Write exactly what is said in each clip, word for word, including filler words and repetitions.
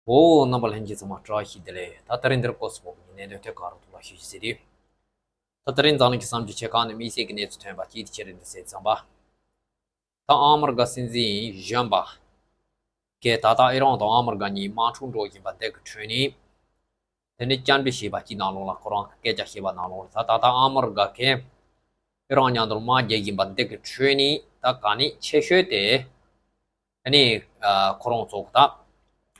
འོ། རྣམ་པ་ལྷན་རྒྱས་ཚང་མ་བཀྲ་ཤིས་བདེ་ལེགས། ད་དེ་རིང་འདིར་སྐོར་སོགས་ཀྱི་གནད་དོན་ཐད་ཀར་ཐོག་ལ་ཞུ་རྒྱུ་ཟེར་དུས། ད་དེ་རིང་འཛམ་གླིང་གི་གསར་འགྱུར་ཆེ་ཁག་ནས་དམིགས་བསལ་གྱི་གནས་ཚུལ་ཐོན་པ་གཅིག་དེ་ཅི་རེད་འདུག་ཟེར་ཙམ་པ། ད་ཨ་མི་རི་ཀ་སྲིད་འཛིན་གཞོན་པ་གིས་ད་ལྟ་ཨི་རན་དང་ཨ་མི་རི་ཀ་གཉིས་དམག་འཁྲུག་འགྲོ་བཞིན་པ་འདི་གི་ཁྲོད་ནས། དེ་ནས་བཅར་འདྲི་བྱས་པ་གཅིག་ནང་ལོགས་ལ། ཁོ་རང་གི་སྐད་ཆ་བཤད་པ་ནང་ལོགས་ལ། ད་ད་ལྟ་ཨ་མི་རི་ཀ་གིས་ཨི་རན་མཉམ་དུ་དམག་རྒྱག་བཞིན་པ་འདི་གི་ཁྲོད་ནས་ད་ག་ནས་ཆེ་ཤོས་དེ། ཨ་ནི་ཨ་ཁོ་རང་ཚོ་ད་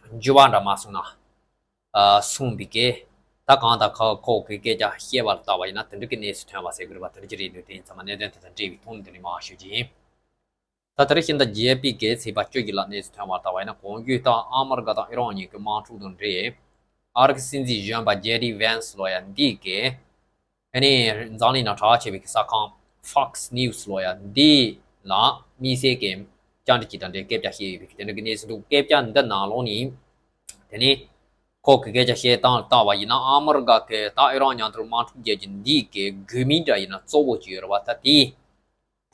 འགྱུར་བ་འདྲ་མ་སོང་ན། ཨ་གསུངས་པའི་སྐད། ད་གང་ལྟར་ཁོ་ཁོ་གི་སྐད་ཆ་བཤད་པ་ལ་བལྟས་པ་ཡིན་ན་དེ་འདྲ་གི་གནས་ཚུལ་ཐོན་པ་ཟེར་གི་རེད་པ། དེ་འདྲ་ཅིག་རེད་འདུག་དེ་ཡིན་ཙང་མ་གནད་དོན་དེ་དང་འབྲེལ་བའི་ཐོག་ནས་འདི་ནས་མར་ཞུ་རྒྱུ་ཡིན། ད་ལྟར་ཕྱི་ཟླ་བརྒྱད་པའི་གི་ཚེས་པ་བཅུ་བཞི་ལ་གནས་ཚུལ་ཐོན་པ་ལྟ་བ་ཡིན་ན། གོང་ཞུས་ལྟར་ཨ་མི་རི་ཀ་དང་ཨི་རན་གཉིས་ཀྱི་དམག་འཁྲུག་དང་འབྲེལ། ཨ་རི་གི་སྲིད་འཛིན་གཞོན་པ་ཇེ་ཌི་ཝན་སི་ལོ་ཡ་འདི་གིས། ཨ་ནི་འཛམ་གླིང་ནང་གྲགས་ཆེ་བའི་གི་གསར་ཁང་Fox News ལོ་ཡ་འདི་ལ་དམིགས་བསལ་གྱི་བཅར་འདྲི་ཅིག་དང་འབྲེལ་སྐད་ཆ་བཤད་ཡོད་པའི་གི་དེ་འདྲ་གི་གནས་ཚུལ་འདུག་སྐད་ཆ་འདི་ནང་ལོགས་ནས། དེ་ནས་ཁོ་གི་སྐད་ཆ་བཤད་སྟངས་ལ་བལྟས་པ་ཡིན་ན། ཨ་མི་རི་ཀ་གིས་ད་ཨི་རན་མཉམ་དུ་དམག་འཁྲུག་རྒྱག་རྒྱུ་འདི་གི་དགོས་དམིགས་འདྲ་ཡིན་ན་གཙོ་བོ་ཅིག་ཡོད་རེད་པ། ད་དེ་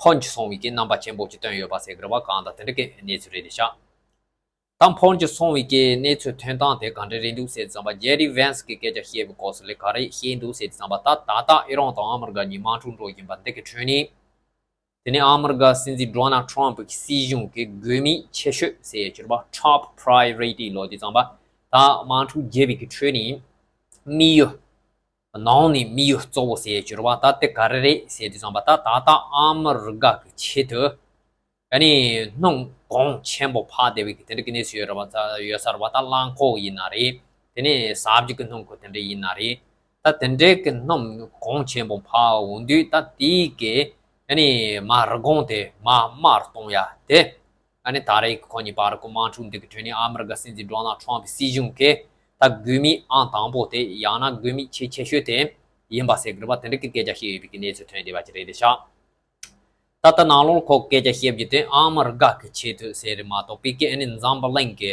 ཕོན་ཆེ་སོང་བའི་གི་རྣམ་པ་ཆེན་པོ་ཅིག་བཏོན་ཡོད་པ་ཟེར་གི་རེད་པ། གང་ལྟར་དེ་འདྲ་གི་གནས་ཚུལ་རེད་ཤག་ད་ཕོན་ཆེ་སོང་བའི་གི་གནས་ཚུལ་ཐོན་སྟངས་དེ་ག་འདྲ་རེད་འདུག་ཟེར་ཙམ་པ། ཇེ་ཌི་ཝན་སི་གི་སྐད་ཆ་བཤད་པའི་སྐོར་སུ་ལས་ག་རེ་བཤད་འདུག་ཟེར་ཙམ་པ། ད་ད་ལྟ་ཨི་རན་དང་ཨ་མི་རི་ཀ་གཉིས་དམག་འཁྲུག་འགྲོ་བཞིན་པ་འདི་གི་ཁྲོད་ནས། དེ་ནས་ཨ་མི་རི་ཀ་སྲིད་འཛིན་ཌོ་ནལ་ཊམ་གྱི་སྲིད་གཞུང་གི་དགོས་དམིགས་ཆེ་ཤོས་ཟེར་ཡས་ཅིག་རེད་པ། Top priority ལབ་དུས་ཙམ་པ། ད་དམག་འཁྲུག་རྒྱག་པའི་གི་ཁྲོད་ནས་དམིགས་ཡུལ། ནང་ནས་དམིགས་ཡུལ་གཙོ་བོ་ཟེར་ཡས་ཅིག་རེད་པ། ད་དེ་ག་རེ་རེད་ཟེར་དུས་ཙམ་པ། ད་ད་ལྟ་ཨ་མི་རི་ཀ་གི་ཆེད་དུ། ཨ་ནི་སྣུམ་གོང་ཆེན་པོ་འཕར་བསྡད་པའི་གི་དེ་འདྲ་གི་གནས་ཚུལ་ཡོད་རེད་པ། ཡོད་ས་རེད་པ། ད་རླངས་འཁོར་ཡིན་ན་རེད། དེ་ནས་ཟ་རྒྱུ་གི་སྣུམ་འཁོར་དེ་འདྲ་ཡིན་ན་རེད། ད་དེ་འདྲའི་གི་སྣུམ་གོང་ཆེན་པོ་འཕར་འོང་དུས། ད་དེའི་གི་ཨ་ནི་མ་རི་གོང་དེ་མ་དམའ་རུ་གཏོང་ཡ་དེ། ཨ་ནི་ད་རེས་ཁོ་གཉིས་བར་གི་དམག་འཁྲུག་འདི་གི་ཁྲོད་ནས་ཨ་མི་རི་ཀ་སྲིད་འཛིན་ཌོ་ནལ་ཊམ་གྱི་སྲིད་གཞུང་གི་ད་དགོས་དམིགས་ཨང་དང་པོ་དེ། ཡང་ན་དགོས་དམིགས་ཆེས་ཆེ་ཤོས་དེ་ཡིན་པ་ཟེར་གི་རེད་པ། དེ་འདྲ་གི་སྐད་ཆ་བཤད་ཡོད་པའི་གི་གནས་ཚུལ་ཐོན་བསྡད་པ་ཅིག་རེད་ཤག་ད་ལྟ་ནང་ལོགས་ཁོ་སྐད་ཆ་བཤད་རྒྱུ་དེ་ཨ་མི་རི་ཀ་གི་ཆེད་དུ་ཟེར་མ་གཏོགས་པའི་གི་ཨ་ནི་འཛམ་བུ་གླིང་གི་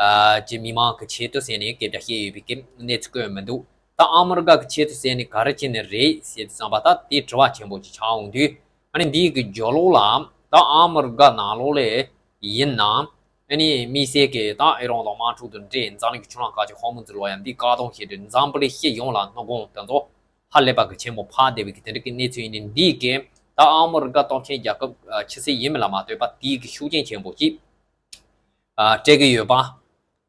ཨ་ཀྱི་མི་མང་གི་ཆེད་དུ་ཟེར་ནས་སྐད་ཆ་བཤད་ཡོད་པའི་གི་གནས་ཚུལ་བཀོད་མི་འདུག་ད་ཨ་མི་རི་ཀ་གི་ཆེད་དུ་ཟེར་ནས་ག་རེ་བྱས་ནས་རེད་ཟེར་དུས་ཙམ་པ། ད་དེ་དྲི་བ་ཆེན་པོ་ཅིག་ཆགས་འོང་དུས། ཨ་ནི་འདིའི་གི་རྒྱབ་ལོགས་ལ་ད་ཨ་མི་རི་ཀ་ནང་ལོགས་ལ་ཡིན་ན། ཨ་ནི་དམིགས་བསལ་གྱི་ད་ཨི་རན་དང་དམག་འཁྲུག་དང་འབྲེལ་འཛམ་གླིང་གི་ཆུ་ལྷག་ཁ་ཆེ་ཧོར་མུ་ཛི་ལོ་ཡ་འདི་བཀག་སྡོམ་བྱས་ཏེ། འཛམ་བུ་གླིང་སྤྱི་ཡོངས་ལ་སྣུམ་གོང་དེ་ཚོ་ཧ་ལས་པ་གི་ཆེན་པོ་འཕར་བསྡད་པའི་གི་དེ་འདྲ་གི་གནས་ཚུལ་ཡིན་ནི། འདིས་གི་ད་ཨ་མི་རི་ཀ་སྟོབས་ཆེན་རྒྱལ་ཁབ་ཨ་ཆི་ཟིག་ཡིན་མིན་ལ་མ་ལྟོས་པ། དེའི་གི་ཤུགས་རྐྱེན་ཆེན་པོ་ཅིག་ཨ་སྤྲད་གི་ཡོད་པ།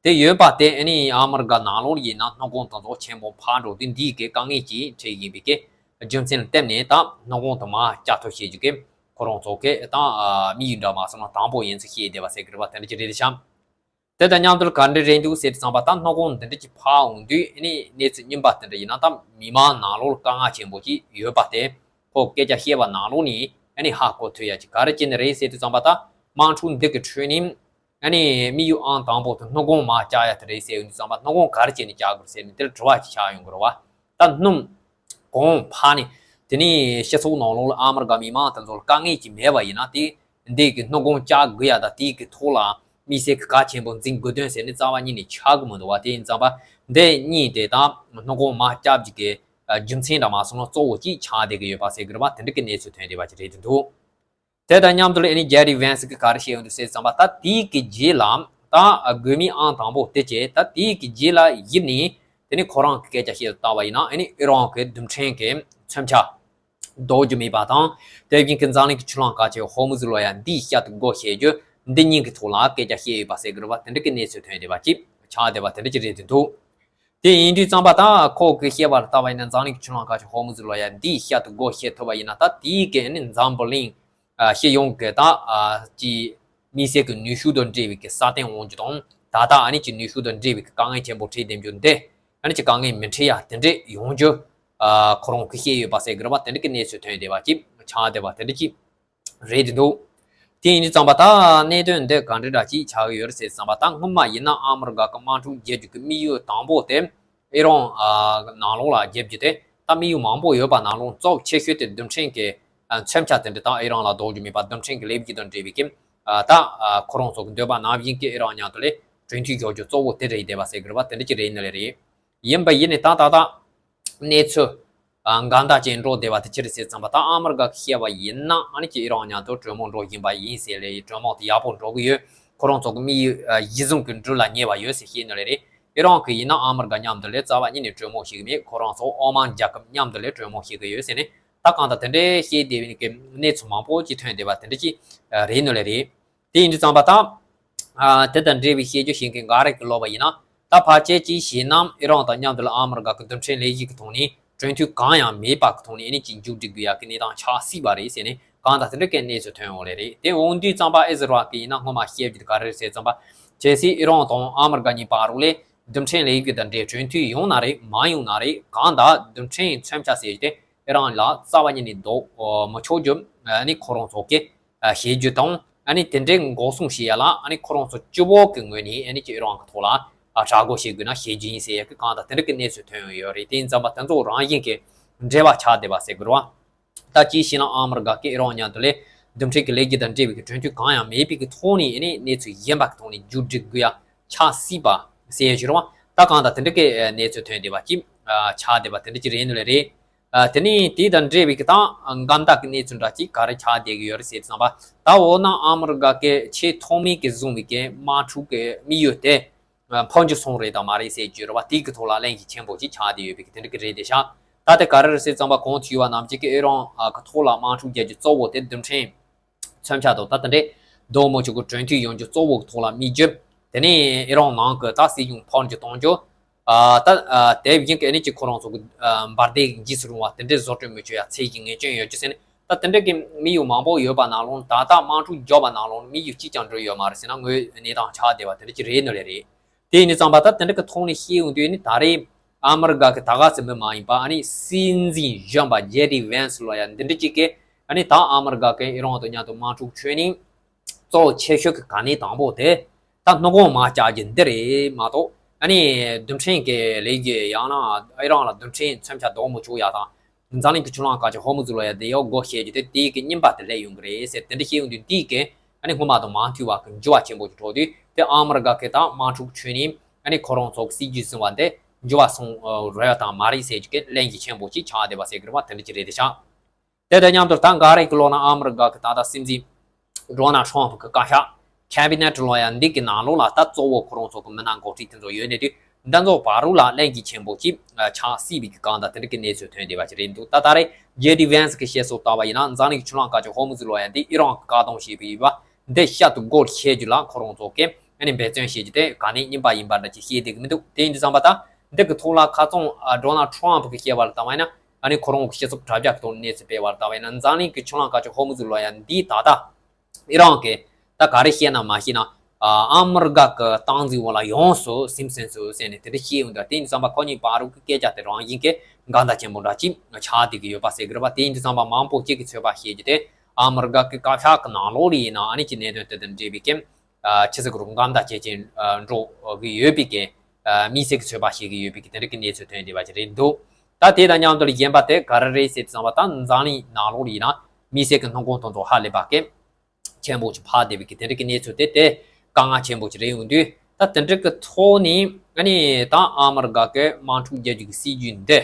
དེ་ཡོད་པ་དེ་ཨ་ནི་ཨ་མི་རི་ཀ་ནང་ལོགས་ཡིན་ན་སྣུམ་གོང་དེ་ཚོ་ཆེན་པོ་འཕར་འགྲོ་དུས། འདིས་གི་དཀའ་ངལ་ཅིག་འཕྲད་ཡིན་པའི་གི་རྒྱུ་མཚན་ལ་བརྟེན་ནས། ད་སྣུམ་གོང་དེ་མར་བསྐྱར་གཏོང་བྱེད་རྒྱུ་གི་ཁོ་རང་ཚོ་གི་ད་ཨ་དམིགས་ཡུལ་འདྲ་མ་སོང་ན་དང་པོ་ཡིན་ཚུལ་བཤད་བསྡད་པ་ཟེར་གི་རེད་པ། དེ་འདྲ་ཅིག་རེད་ཤག་དེ་དང་མཉམ་དུ་ག་འདྲ་རེད་འདུག་ཟེར་དུས་ཙམ་པ། ད་སྣུམ་གོང་འདི་འདྲ་ཅིག་འཕར་འོང་དུས། ཨ་ནི་གནས་ཚུལ་རྙིང་པ་དེ་འདྲ་ཡིན་ན། ད་མི་མང་ནང་ལོགས་ལ་དཀའ་ངལ་ཆེན་པོ་ཅིག་ཡོད་པ་དེ་ཁོ་སྐད་ཆ་བཤད་པ་ནང་ལོགས་ནས་ཨ་ནི་ཧ་གོ་ཐུབ་ཡ་ཅིག་ག་རེ་བྱས་ནས་རེད་ཟེར་དུས་ཙམ་པ། ད་དམག་འཁྲུག་འདི་གི་ཁྲོད་ནས་ཨ་ནི་དམིགས་ཡུལ་ཨང་དང་པོ་དེ་སྣུམ་གོང་མར་བཀྱག་ཡ་དེ་རེད་ཟེར་ཡོང་དུས་ཙམ་པ། སྣུམ་གོང་ག་རེ་བྱས་ནས་བཀྱག་དགོས་ཟེར་ནས་དེར་དྲི་བ་ཅིག་ཆགས་ཡོང་གི་རེད་པ། ད་སྣུམ་གོང་འཕར་ནས། དེ་ནས་སྤྱི་ཚོགས་ནང་ལོགས་ལ་ཨ་མི་རི་ཀ་མི་མང་དེ་ཚོ་ལ་དཀའ་ངལ་ཅིག་མེད་པ་ཡིན་ན། དེ་འདི་གི་སྣུམ་གོང་བཀྱག་དགོས་ཡ་དང་། དེའི་གི་ཐོག་ལ་དམིགས་བསལ་གྱི་གལ་ཆེན་པོ་འཛིན་དགོས་དོན་ཟེར་ནས་རྩ་བ་ཉིད་ནས་ཆགས་ཀྱི་མི་འདུག་པ། དེ་ཡིན་ཙམ་པ་འདི་གཉིས་དེ་ད་སྣུམ་གོང་མར་བཀྱག་རྒྱུ་གི་རྒྱུ་མཚན་འདྲ་མ་སོང་ན་གཙོ་བོ་ཅིག་ཆགས་བསྡད་ཀྱི་ཡོད་པ་ཟེར་གི་རེད་པ། དེ་འདྲ་གི་གནས་ཚུལ་ཐོན་བསྡད་པ་ཅིག་རེད་འདུག་དེ་དང་མཉམ་དུ་ལ་ཨ་ནི་ཇེ་ཌི་ཝན་སི་གིས་ག་རེ་བཤད་ཡོང་འདུག་ཟེར་ཙམ་པ། ད་དེའི་གི་རྗེས་ལ་ད་དགོས་དམིགས་ཨང་དང་པོ་དེ་བྱས། ད་དེའི་གི་རྗེས་ལ་ཡིབ་ནས་དེ་ནི་ཁོ་རང་གི་སྐད་ཆ་བཤད་ལ་བལྟས་པ་ཡིན་ན། ཨ་ནི་ཨི་རན་གི་རྡུལ་ཕྲན་གི་མཚོན་ཆ་ལྡོག་རྒྱུ་མེད་པ་དང་། དེ་བཞིན་གི་འཛམ་གླིང་གི་ཆུ་ལྷག་ཁ་ཆེ་ཧོར་མུ་ཛི་ལོ་ཡ་འདིའི་ཞབས་ཏུ་སྒོ་ཕྱེ་རྒྱུ་འདི་གཉིས་ཀྱི་ཐོག་ལ་སྐད་ཆ་བཤད་ཡོད་པ་ཟེར་གི་རེད་པ། དེ་འདྲ་གི་གནས་ཚུལ་ཐོན་བསྡད་པ་ཅིག་ཆགས་བསྡད་པ་དེ་འདྲ་ཅིག་རེད་འདུག་དེ་ཡིན་དུས་ཙམ་པ། ད་ཁོ་གི་བཤད་པ་ལ་བལྟས་པ་ཡིན་ན། འཛམ་གླིང་གི་ཆུ་ལྷག་ཁ་ཆེ་ཧོར་མུ་ཛི་ལོ་ཡ་འདིའི་ཞབས་ཏུ་སྒོ་ཕྱེ་ཐུབ་པ་ཡིན་ན། ད་དེའི་གི་ཨ་ནི་འཛམ་བུ་གླིང་ཨ་སྤྱི་ཡོངས་ཀྱི་ད་ཨ་ཀྱི་དམིགས་བསལ་གྱི་ནུས་ཤུགས་དང་འབྲེལ་བའི་གི་སྲ་བརྟན་འོང་རྒྱུ་དང་། ད་ལྟ་ཨ་ནི་ཀྱི་ནུས་ཤུགས་དང་འབྲེལ་བའི་གི་དཀའ་ངལ་ཆེན་པོ་འཕྲད་བསྡད་རྒྱུ་འདི་ཨ་ནི་ཀྱི་དཀའ་ངལ་མི་འཕྲད་ཡ་དེ་འདྲས་ཡོང་རྒྱུ་ཨ་ཁོ་རང་གིས་བཤད་ཡོད་པ་ཟེར་གི་རེད་པ། དེ་འདྲ་གི་གནས་ཚུལ་ཐོན་བསྡད་པ་ཅིག་ཆགས་བསྡད་པ་དེ་འདྲ་ཅིག་རེད་འདུག་དེ་ཡིན་དུས་ཙམ་པ། ད་གནད་དོན་འདི་ག་འདྲ་འདྲ་ཅིག་ཆགས་ཀྱི་ཡོད་རེད་ཟེར་ཙམ་པ། ད་སྔོན་མ་ཡིན་ན་ཨ་མི་རི་ཀ་གི་དམག་འཁྲུག་རྒྱག་རྒྱུ་གི་དམིགས་ཡུལ་དང་པོ་དེ། ཨི་རན་ཨ་ནང་ལོགས་ལ་རྒྱབ་རྒྱུ་དེ། ད་དམིགས་ཡུལ་མང་པོ་ཡོད་པ་ནང་ལོགས་གཙོ་ཆེ་ཤོས་དེ་རྡུལ་ཕྲན་གྱི་ཨ་མཚོན་ཆ་དེ་འདྲ་དང་། ཨི་རན་ལ་ལྡོག་རྒྱུ་མེད་པ་རྡུལ་ཕྲན་གྱི་ལས་འགུལ་དང་འབྲེལ་བའི་གི་ཨ་ད་ཨ་ཁོ་རང་ཚོ་གི་འདོད་པ་ནང་བཞིན་གྱི་ཨི་རན་མཉམ་དུ་ལས་གྲོས་མཐུན་བཞག་རྒྱུ་གཙོ་བོ་དེ་རེད་བསྡད་པ་ཟེར་གི་རེད་པ། དེ་འདྲ་ཅིག་རེད་ནི་ལས་རེད། ཡིན་པ་ཡིན་ནི་ད་ད་ད་གནས་ཚུལ་ཨ་འགལ་ཟླ་ཅན་འགྲོ་བསྡད་པ་དེ་ཅི་རེད་ཟེར་ཙམ་པ། ད་ཨ་མི་རི་ཀ་གི་བཤད་པ་ཡིན་ན། ཨ་ནི་ཀྱི་ཨི་རན་མཉམ་དུ་གྲོས་མོལ་འགྲོ་བཞིན་པ་ཡིན་ཟེར་ལས། གྲོས་མོལ་དེ་ཡག་པོ་འགྲོ་གི་ཡོད། ཁོ་རང་ཚོ་གི་དམིགས་ཡུལ་ཨ་གཞི་བཟུང་གི་འགྲུལ་ལ་ཉེ་བ་ཡོད་ཟེར་བཤད་ནི་ལས་རེད། ཨི་རན་གྱིས་ཡིན་ན་ཨ་མི་རི་ཀ་མཉམ་དུ་ལས་རྩ་བ་ཉིད་ནས་གྲོས་མོལ་བྱེད་ཀྱི་མེད། ཁོ་རང་ཚོ་ཨོ་མན་རྒྱལ་ཁབ་མཉམ་དུ་ལས་གྲོས་མོལ་བྱེད་ཀྱི་ཡོད་ཟེར་ནས་ད་གང་ལྟར་དེ་འདྲའི་བཤད་བསྡད་པའི་གི་གནས་ཚུལ་མང་པོ་ཅིག་ཐོན་བསྡད་པ་དེ་འདྲ་ཅིག་རེད་ནོ་ལེ་རེད། དེ་ཡིན་དུས་ཙམ་པ་ད། ཨ། དེ་དང་འབྲེལ་བའི་བཤད་རྒྱུ་ཞིག་གི་འགའ་རེ་གི་ལོ་བ་ཡིན་ན། ད་ཕལ་ཆེར་ཅིག་བྱས་ན་ཨི་རན་དང་མཉམ་དུ་ལ་ཨ་མི་རི་ཀ་གི་རྡུལ་ཕྲན་ལས་གཞི་གི་ཐོག་ནས་གྲོས་མཐུན་གང་ཡང་མེད་པ་གི་ཐོག་ནས་ཨ་ནི་ཅིག་མཇུག་སྒྲིལ་དགོས་ཡག་གི་གནས་སྟངས་ཆགས་སྲིད་པ་རེད་ཟེར་ནས་གང་ལྟར་དེ་འདྲ་གི་གནས་ཚུལ་ཐོན་ཡོང་ལེ་རེད། དེ་འོང་དུས་ཙམ་པ་ཨི་ཟི་རལ་གི་ཡིན་ན་སྔོན་མ་བཤད་རྒྱུ་དེ་ག་རེ་རེད་ཟེར་ཙམ་པ། གལ་སྲིད་ཨི་རན་དང་ཨ་མི་རི་ཀ་གཉིས་བར་རུ་ལས་རྡུལ་ཕྲན་ལས་གཞི་དང་འབྲེལ་གྲོས་མཐུན་ཡོང་ན་རེད་མ་ཡོང་ན་རེད། གང་ལྟར་རྡུལ་ཕྲན་མཚོན་ཆ་ཟེར་རྒྱུ་དེ་ཨི་རན་ལ་རྩ་བ་ཉིད་ནས་འདོགས་མི་ཆོག་རྒྱུ་ཨ་ནི་ཁོ་རང་ཚོ་གི་བྱེད་རྒྱུ་དང་ཨ་ནི་དེ་འདྲའི་འགོག་སྲུང་བྱེད་ཡ་ལ་ཨ་ནི་ཁོ་རང་ཚོ་སྤྱི་བོ་གི་ངོས་ནས་ཨ་ནི་ཅིག་ཨི་རན་གི་ཐོག་ལ་ཨ་དྲག་རྒོལ་བྱེད་དགོས་ན་བྱེད་རྒྱུ་ཡིན་ཟེར་ཡ་གི་གང་ལྟར་དེ་འདྲ་གི་གནས་ཚུལ་ཐོན་ཡོད་རེད། དེ་ཡིན་ཙམ་པ་དེ་ཚོ་རང་བཞིན་གྱི་འབྲེལ་བ་ཆགས་བསྡད་པ་ཟེར་དགོས་རེད་བ། ད་ཅིའི་ཕྱིར་ན་ཨ་མི་རི་ཀ་གིས་ཨི་རན་མཉམ་དུ་ལས་རྡུལ་ཕྲན་གྱི་ལས་གཞི་དང་འབྲེལ་བའི་གི་གྲོས་མཐུན་གང་ཡང་མེད་པའི་གི་ཐོག་ནས་ཨ་ནི་གནས་ཚུལ་གཞན་པ་གི་ཐོག་ནས་མཇུག་སྒྲིལ་དགོས་ཡ་ཆགས་སྲིད་པ་ཟེར་ཡ་ཞིག་རེད་བ། ད་གང་ལྟར་དེ་འདྲ་གི་གནས་ཚུལ་ཐོན་བསྡད་པ་ཅིག་ཆགས་བསྡད་པ་དེ་འདྲ་ཅིག་རེད་ནོ་ལེ་རེད། ཨ། དེ་ནས་དེ་དང་འབྲེལ་བའི་གི་ད་འགལ་ཟླ་གི་གནས་ཚུལ་འདྲ་ཅིག་ག་རེ་ཆགས་བསྡད་ཀྱི་ཡོད་རེད་ཟེར་དུས་ཙམ་པ། ད་འོ་ན་ཨ་མི་རི་ཀ་གི་ཆེས་ཐོག་མའི་གི་བཟུང་བའི་གི་དམག་འཁྲུག་གི་དམིགས་ཡུལ་དེ་ཕམ་རྒྱུ་སོང་རེད་དམ་མ་རེད་ཟེར་རྒྱུ་རེད་བ། དེའི་གི་ཐོག་ལ་གླེང་གཞི་ཆེན་པོ་ཅིག་ཆགས་བསྡད་ཡོད་པའི་གི་དེ་འདྲ་གི་རེད་དེ་ཤག་ད་དེ་ག་རེ་རེད་ཟེར་དུས་ཙམ་པ་གོང་དུ་ཞུས་པ་ནང་བཞིན་གི་ཨི་རན་གི་ཐོག་ལ་དམག་འཁྲུག་རྒྱག་རྒྱུ་གཙོ་བོ་དེ་རྡུལ་ཕྲན་མཚོན་ཆ་དང་ད་དེ་འདྲའི་རྡོག་མོ་ཆུ་གི་གྲོས་མཐུན་ཡོང་རྒྱུ་གཙོ་བོ་གི་ཐོག་ལ་དམིགས་རྒྱུ། དེ་ནས་ཨི་རན་ནང་གི་ད་སྲིད་གཞུང་ཕམ་རྒྱུ་གཏོང་རྒྱུ། ཨ། ད་ཨ་དེ་བཞིན་གི་ཨ་ནི་ཅིག་ཁོ་རང་ཚོ་གི་ཨ་འབར་མདེལ་འཇིགས་སུ་རུང་བ་དེ་འདྲའི་བཟོ་སྐྲུན་མི་བྱེད་ཡ་ཚད་གཞི་ངེས་ཅན་ཡོད་རྒྱུ་ཟེར་ནས་ད་དེ་འདྲ་གི་དམིགས་ཡུལ་མང་པོ་ཡོད་པ་ནང་ལོགས་ད་ལྟ་དམག་འཁྲུག་རྒྱག་པ་ནང་ལོགས་དམིགས་ཡུལ་གཅིག་ཀྱང་འགྲུབ་ཡོད་མ་རེད་ཟེར་ན་དངོས་གནས་སྟངས་ཆགས་བསྡད་པ་དེ་འདྲ་ཅིག་རེད་ནོ་ལེ་རེད། དེ་ཡིན་དུས་ཙམ་པ་ད་དེ་འདྲ་གི་ཐོག་ནས་བཤད་ཡོང་དུས་ནི་ད་རེས་ཨ་མི་རི་ཀ་གི་ད་ག་ཚོད་མི་མ་ཡིན་པ་ཨ་ནི་སྲིད་འཛིན་གཞོན་པ་ཇེ་ཌི་ཝན་སི་ལོ་ཡ་འདི་འདྲ་ཅིག་གིས་ཨ་ནི་ད་ཨ་མི་རི་ཀ་གི་ཨི་རན་དང་མཉམ་དུ་དམག་འཁྲུག་ཁྲོད་ནས་གཙོ་བོ་ཆེ་ཤོས་ཀྱི་ག་ནས་དང་པོ་དེ་ད་སྣུམ་འཁོར་མར་བཅག་རྒྱུ་འདི་རེད་མ་གཏོགས་ཨ་ནི་རྡུལ་ཕྲན་གྱི་ལས་གཞི་ཡང་ན་ཨི་རན་ལ་རྡུལ་ཕྲན་མཚོན་ཆ་འདོགས་མི་ཆོག་ཡ་དང་། འཛམ་གླིང་གི་ཆུ་ལྷག་དཀར་ཆ་ཧོར་མུ་ཛི་ལོ་ཡ་དེ་ཡོ་སྒོ་ཕྱེ་རྒྱུ་དེ་དེའི་གི་རྙིང་པ་དེ་སླེབས་ཡོང་གི་རེད་ཟེར་དེ་འདྲ་བཤད་ཡོང་དུས་འདིའི་གི་ཨ་ནི་སྔོན་མ་དང་མ་མཐུན་པ་གི་འགྱུར་བ་ཆེན་པོ་ཅིག་འགྲོ་དུས་དེ་ཨ་མི་རི་ཀ་གི་ད་དམག་འཁྲུག་ཁྲོད་ནས་ཨ་ནི་ཁོ་རང་ཚོ་གི་སྲིད་ཇུས་ཟིན་པ་འདི་འགྱུར་བ་སོང་རོལ་དང་མ་རེད་ཟེར་རྒྱུ་གི་གླེང་གཞི་ཆེན་པོ་ཅིག་ཆགས་བསྡད་པ་ཟེར་གི་རེད་བ། དེ་འདྲ་ཅིག་རེད་དེ་ཤག་དེ་དང་མཉམ་དུ་ད་འགའ་རེ་གི་ལོག་ན་ཨ་མི་རི་ཀ་གི་ད་ལྟ་སྲིད་འཛིན་ཌོ་ནལ་ཁྲོམ་གི་བཀའ་ཤག་ཁེ་བི་ནེ་ཊི་ལོ་ཡ་འདི་གི་ནང་ལོགས་ལ་ད་གཙོ་བོ་ཁོ་རང་ཚོ་གི་མི་སྣ་འགོ་ཁྲིད་དེ་ཚོ་ཡོད་ནས་དུས་འདི་ཚོ་བར་རུ་ལ་གླེང་གཞི་ཆེན་པོ་ཅིག་ཆགས་སྲིད་པའི་གི་གང་ལྟར་དེ་འདྲ་གི་གནས་ཚུལ་ཐོན་བསྡད་པ་ཅིག་རེད་འདུག་ད་ད་རེས་ཇེ་ཌི་ཝན་སི་གི་བཤད་སྲོལ་ལྟར་བ་ཡིན་ན་འཛམ་གླིང་གི་ཆུ་ལྷག་དཀར་ཆ་ཧོར་མུ་ཛི་ལོ་ཡ་འདི་ཨི་རན་གི་བཀག་སྡོམ་བྱས་པ་ཡིན་པ་འདི་ཤར་དུ་སྒོ་ཕྱེ་རྒྱུ་ལ་ཁོ་རང་ཚོ་གི་ཨ་ནི་འབད་བརྩོན་བྱེད་རྒྱུ་དེ་ག་ནས་རྙིང་པ་ཡིན་པ་འདྲ་ཅིག་བཤད་བསྡད་གི་མི་འདུག་དེ་ཡིན་དུས་ཙམ་པ་ད་འདི་གི་ཐོག་ལ་ཁ་སང་ཌོ་ནལ་ཁྲོམ་གི་བཤད་པ་ལ་ལྟ་བ་ཡིན་ན། ཨ་ནི་ཁོ་རང་གི་སྤྱི་ཚོགས་དྲ་རྒྱ་གི་ཐོག་ནས་གནས་ཚུལ་སྤེལ་བར་ལྟ་བ་ཡིན་ན་འཛམ་གླིང་གི་ཆུ་ལྷག་དཀར་ཆ་ཧོར་མུ་ཛི་ལོ་ཡ་འདིའི་ད་ལྟ་ཨི་རན་གྱི་ད་ག་རེ་བཤད་ན་མ་བཤད་ན་ཨ་མི་རི་ཀ་གི་སྟངས་འཛིན་འོག་ལ་ཡོངས་སུ་སིམ་ཟིན་སོང་ཟེར་ནས་དེ་འདྲ་བཤད་ཡོང་དུས་དེ་ཡིན་དུས་ཙམ་པ་ཁོ་གཉིས་བར་དུ་གི་སྐད་ཆ་དེ་རང་བཞིན་གྱི་འགལ་ཟླ་ཆེན་པོ་འདྲ་ཅིག་ཆགས་བསྡད་ཀྱི་ཡོད་པ་ཟེར་གི་རེད་པ། དེ་ཡིན་དུས་ཙམ་པ་མང་པོ་གཅིག་གིས་ཚོད་དཔག་བྱེད་རྒྱུ་དེ་ཨ་མི་རི་ཀ་གི་བཀའ་ཤག་གི་ནང་ལོགས་ལ་ཡིན་ན་ཨ་ནི་ཀྱི་གནད་དོན་དེ་དང་འབྲེལ་བའི་རྐྱེན། ཨ་ཆི་ཟེར་གི་རུང་འགལ་ཟླ་ཆེ་ཆེ་འགྲོ་གི་ཡོད་པའི་གི་ཨ་དམིགས་བསལ་གྱི་ཚོད་དཔག་བྱེད་ཀྱི་ཡོད་པའི་གི་དེ་འདྲ་གི་གནས་ཚུལ་ཐོན་བསྡད་པ་ཅིག་རེད་འདུག་ད་དེ་དང་མཉམ་དུ་གཞན་པ་དེ་ག་རེ་རེད་ཟེར་དུས་ཙམ་པ་ད་འཛམ་གླིང་ནང་ལོགས་ལ་ཡིན་ན་དམིགས་བསལ་གྱི་སྣུམ་འཁོར་དེ་ཚོ་ཧ་ལས་པ་གི་ཆེན་པོ་ཅིག་འཕར་བསྡད་པའི་གི་དེ་འདྲ་གི་གནས་ཚུལ་དེ་དེ་དཀའ་ངལ་ཆེན་པོ་ཅིག་རེད་ཡོང་དུས་ད་དེ་འདྲ་གི་ཐོག་ནས་ཨ་ནི་ད་ཨ་མི་རི་ཀ་གི་དམག་འཁྲུག་རྒྱག་རྒྱུ་གི་སྲིད་ཇུས་འདི་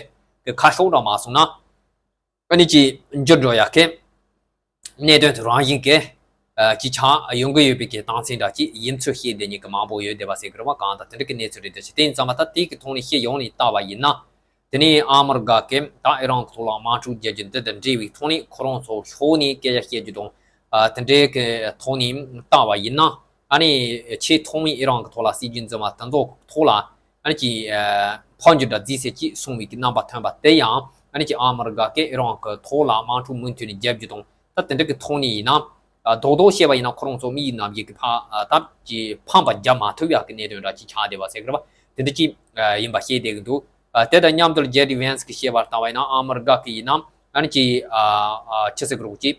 གི་ཁ་ཕྱོགས་འདྲ་མ་སོང་ན། ཨ་ནི་ཅིག་འགྱུར་འགྲོ་ཡག་གི་གནད་དོན་དེ་རང་བཞིན་གྱི་ཨ་ཅིག་ཆགས་ཡོང་གི་ཡོད་པའི་གི་རྟགས་མཚན་འདྲ་ཅིག་ཡིན་ཚུལ་བཤད་བསྡད་མཁན་གྱི་མང་པོ་ཡོད་བསྡད་པ་ཟེར་གི་རེད་བ། གང་ལྟར་དེ་འདྲ་གི་གནས་ཚུལ་རེད་འདུག་དེ་ཡིན་ཙང་མ་ད་དེ་གི་ཐོག་ནས་བཤད་ཡོང་ནས་ལྟ་བ་ཡིན་ན། དེ་ནས་ཨ་མི་རི་ཀ་གིས་ད་ཨི་རན་གྱི་ཐོག་ལ་དམག་འཁྲུག་རྒྱག་རྒྱུ་འདི་དང་འབྲེལ་བའི་ཐོག་ནས་ཁོ་རང་ཚོ་ཕྱོགས་ནས་སྐད་ཆ་བཤད་རྒྱུ་དང་ཨ་དེ་འདྲའི་གི་ཐོག་ནས་ལྟ་བ་ཡིན་ན། ཨ་ནི་ཆེས་ཐོག་མའི་ཨི་རན་གྱི་ཐོག་ལ་སྲིད་ཇུས་འཛིན་པ་དེ་ཚོ་གི་ཐོག་ལ། ཨ་ནི་ཀྱི་ཨ་ཕམ་རྒྱུ་འདྲ་རྫིས་སེ་ཅིག་སོང་བའི་གི་རྣམ་པ་ཐོན་པ་དེ་ཡང་ཨ་ནི་ཀྱི་ཨ་མི་རི་ཀ་གིས་ཨི་རན་གྱི་ཐོག་ལ་དམག་འཁྲུག་མུ་མཐུད་ནས་རྒྱབ་རྒྱུ་དང་ད་དེ་འདྲ་གི་ཐོག་ནས་ཡིན་ན། ཨ་རྡོག་རྡོག་བཤད་པ་ཡིན་ན་ཁོ་རང་ཚོ་དམིགས་ཡུལ་རྣམ་བཞི་གི་ཕ་ཨ་ད་ཀྱི་ཕམ་པ་རྒྱབ་མ་ཐུབ་ཡག་གི་གནད་དོན་འདྲ་ཅིག་ཆགས་བསྡད་པ་ཟེར་གི་རེད་པ། དེ་འདྲ་ཅིག་ཨ་ཡིན་པ་བཤད་བསྡད་གི་འདུག་ཨ་དེ་དང་མཉམ་དུ་ཇེ་ཌི་ཝན་སི་གིས་བཤད་པར་ལྟ་བ་ཡིན་ན་ཨ་མི་རི་ཀ་གི་ཡིན་ན་ཨ་ནི་ཀྱི་ཨ་ཨ་ཆི་ཟེར་གི་རེད་ཀྱི་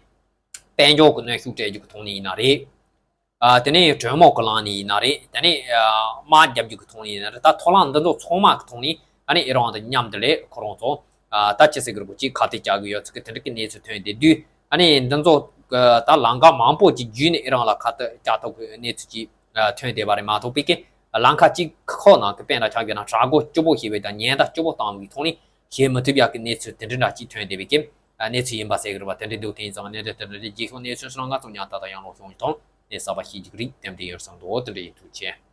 དཔལ་འབྱོར་གྱི་གནོན་ཤུགས་སྤྲད་རྒྱུ་གི་ཐོག་ནས་ཡིན་ན་རེད། ཨ་དེ་ནས་གྲོས་མོལ་གྱི་ལམ་ནས་ཡིན་ན་རེད། དེ་ནས་ཨ་དམག་རྒྱབ་རྒྱུ་གི་ཐོག་ནས་ཡིན་ན་རེད། ད་ཐོག་ལམ་འདི་ཚོ་ཚང་མ་གི་ཐོག་ནས་ཨ་ནི་ཨི་རན་དང་མཉམ་དུ་ལས་ཁོ་རང་ཚོ་ཨ་ད་ཅི་ཟེར་གི་རེད་གོ་ཅིག་ཁ་གཏད་བཅག་གི་ཡོད་ཚུལ་གི་དེ་འདྲ་གི་གནས་ཚུལ་ཐོན་བསྡད་དུས་ཨ་ནི་འདི་ཚོ་གི་ད་ལམ་ཁ་མང་པོ་ཅིག་བརྒྱུད་ནས་ཨི་རན་ལ་ཁ་གཏད་བཅག་ཐུབ་གི་གནས་ཚུལ་ཅིག་ཨ་ཐོན་བསྡད་པ་རེད་མ་གཏོགས་པའི་གི་ལམ་ཁ་གཅིག་ཁོག་ནང་གི་དཔེ་འདྲ་ཆགས་ཡོད་ན་དྲག་རྒོལ་སྐྱོ་པོ་བྱས་པའི་དང་ཉེན་བརྡ་སྐྱོ་པོ་བཏང་བའི་ཐོག་ནས་བྱེད་མི་ཐུབ་ཡག་གི་གནས་ཚུལ་དེ་འདྲ་འདྲ་ཅིག་ཐོན་བསྡད་པའི་གི་གནས་ཚུལ་ཡིན་པ་ཟེར་གི་རེད་པ། དེ་འདྲ་འདུག་དེ་ཡིན་ཙང་གནད་དོན་དེ་འདྲ་རེད། རྗེས་ཤོག་གནས་ཚུལ་སོང་ན་ང་ཚོ་ཉག་ཏག་ཏག་ཡང་ལོག་ཤོང་དང་གནས་གསར་པ་ཤེས་ཀྱི་རིགས་དེ་འདྲ་ཡོད་བསམ་འདུག་དེ་འདྲ་ཡིན། ཐུགས་རྗེ་ཆེ།